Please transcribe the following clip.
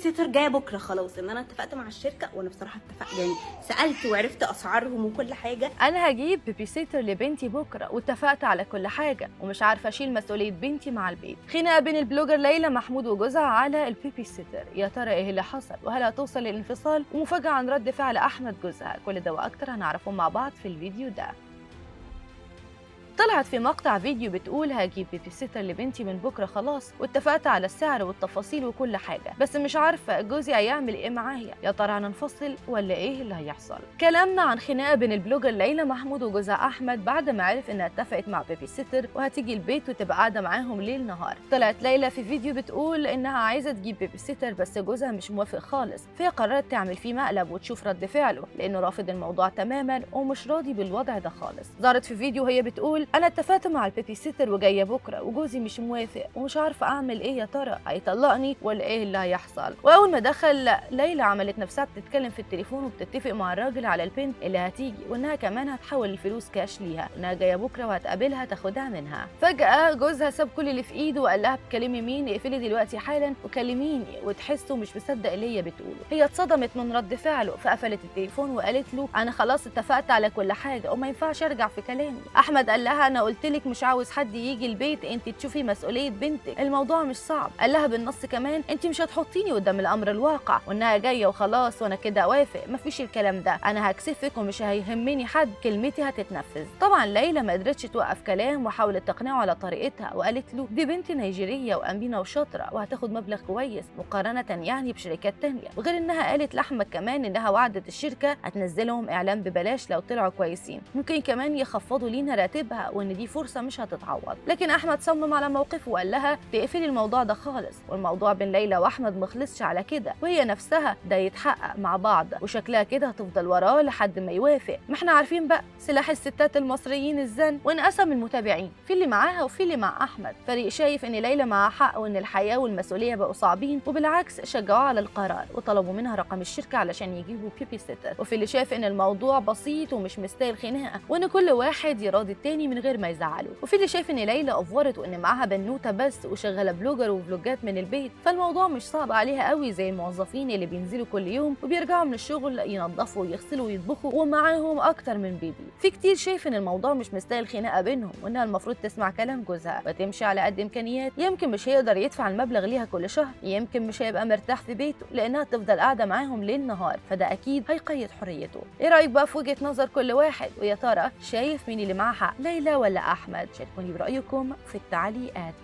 sitter جاية بكره خلاص، ان انا اتفقت مع الشركه، وانا بصراحة اتفقت يعني سالت وعرفت اسعارهم وكل حاجة. انا هجيب baby sitter لبنتي بكره واتفقت على كل حاجة ومش عارفه اشيل مسؤولية بنتي مع البيت. خناقه بين ال blogger ليلى محمود وجوزها على ال baby sitter، يا ترى ايه اللي حصل وهل هتوصل للانفصال؟ ومفاجاه عن رد فعل احمد جوزها. كل ده واكتر هنعرفه مع بعض في الفيديو ده. طلعت في مقطع فيديو بتقول هجيب baby sitter لبنتي من بكره خلاص، واتفقت على السعر والتفاصيل وكل حاجة، بس مش عارفه جوزي هيعمل ايه معايا، يا ترى هننفصل ولا ايه اللي هيحصل؟ كلامنا عن خناقه بين ال blogger ليلى محمود وجوزها احمد بعد ما عرف انها اتفقت مع baby sitter وهتيجي البيت وتبقى قاعدة معاهم ليل نهار. طلعت ليلى في فيديو بتقول انها عايزه تجيب baby sitter بس جوزها مش موافق خالص، فهي قررت تعمل فيه مقلب وتشوف رد فعله لانه رافض الموضوع تماما ومش راضي بالوضع ده خالص. ظهرت في فيديو وهي بتقول انا اتفقت مع ال baby sitter وجاية بكره وجوزي مش موافق ومش عارفه اعمل ايه، يا ترى هيطلقني ولا ايه اللي هيحصل؟ واول ما دخل ليلى عملت نفسها بتتكلم في التليفون وبتتفق مع الراجل على البنت اللي هتيجي وانها كمان هتحول الفلوس كاش ليها، انها جاية بكره وهتقابلها تاخدها منها. فجاة جوزها ساب كل اللي في ايده وقال لها بتكلمي مين؟ اقفلي دلوقتي حالا وكلميني، وتحسه مش مصدق اللي هي بتقوله. هي اتصدمت من رد فعله فقفلت التليفون وقالت له انا خلاص اتفقت على كل حاجة وما ينفعش ارجع في كلامي. احمد قال لها انا قلت لك مش عاوز حد يجي البيت، انت تشوفي مسؤولية بنتك، الموضوع مش صعب. قال لها بالنص كمان انت مش هتحطيني قدام الامر الواقع وانها جاية وخلاص وانا كده اوافق، مفيش الكلام ده، انا هكسفك ومش هيهمني حد، كلمتي هتتنفذ. طبعا ليلى ما قدرتش توقف كلام وحاولت تقنعه على طريقتها وقالت له دي بنت نيجيريه وامينه وشاطره وهتاخد مبلغ كويس مقارنة يعني بشركات تانية، وغير انها قالت لاحمد كمان انها وعدت الشركة هتنزلهم اعلان ببلاش لو طلعوا كويسين، ممكن كمان يخفضوا لينا راتبها وان دي فرصة مش هتتعوض. لكن احمد صمم على موقفه وقال لها تقفلي الموضوع ده خالص، والموضوع بين ليلى واحمد مخلصش على كده، وهي نفسها ده يتحقق مع بعض وشكلها كده هتفضل وراه لحد ما يوافق. ما احنا عارفين بقى سلاح الستات المصريين الزن، وانقسم المتابعين في اللي معاها وفي اللي مع احمد. فريق شايف ان ليلى معاها حق وان الحياة والمسؤولية بقوا صعبين، وبالعكس شجعوها على القرار وطلبوا منها رقم الشركة علشان يجيبوا baby sitter. وفي اللي شايف ان الموضوع بسيط ومش مستاهل خناقه وان كل واحد يراضي التاني من غير ما يزعله. وفي اللي شايف ان ليلى افورت وان معاها بنوته بس وشغالة blogger وفلوجات من البيت، فالموضوع مش صعب عليها قوي زي الموظفين اللي بينزلوا كل يوم وبيرجعوا من الشغل ينظفوا ويغسلوا ويطبخوا ومعاهم اكتر من baby. في كتير شايف ان الموضوع مش مستاهل خناقه بينهم وانها المفروض تسمع كلام جوزها وتمشي على قد امكانيات، يمكن مش هيقدر يدفع المبلغ ليها كل شهر، يمكن مش هيبقى مرتاح في بيته لانها تفضل قاعدة معاهم ليل نهار، فده اكيد هيقيد حريته. ايه رايك بقى في وجهه نظر كل واحد؟ ويا ترى شايف مين اللي معاه حق، ليلى ولا احمد؟ شاركوني برايكم في التعليقات.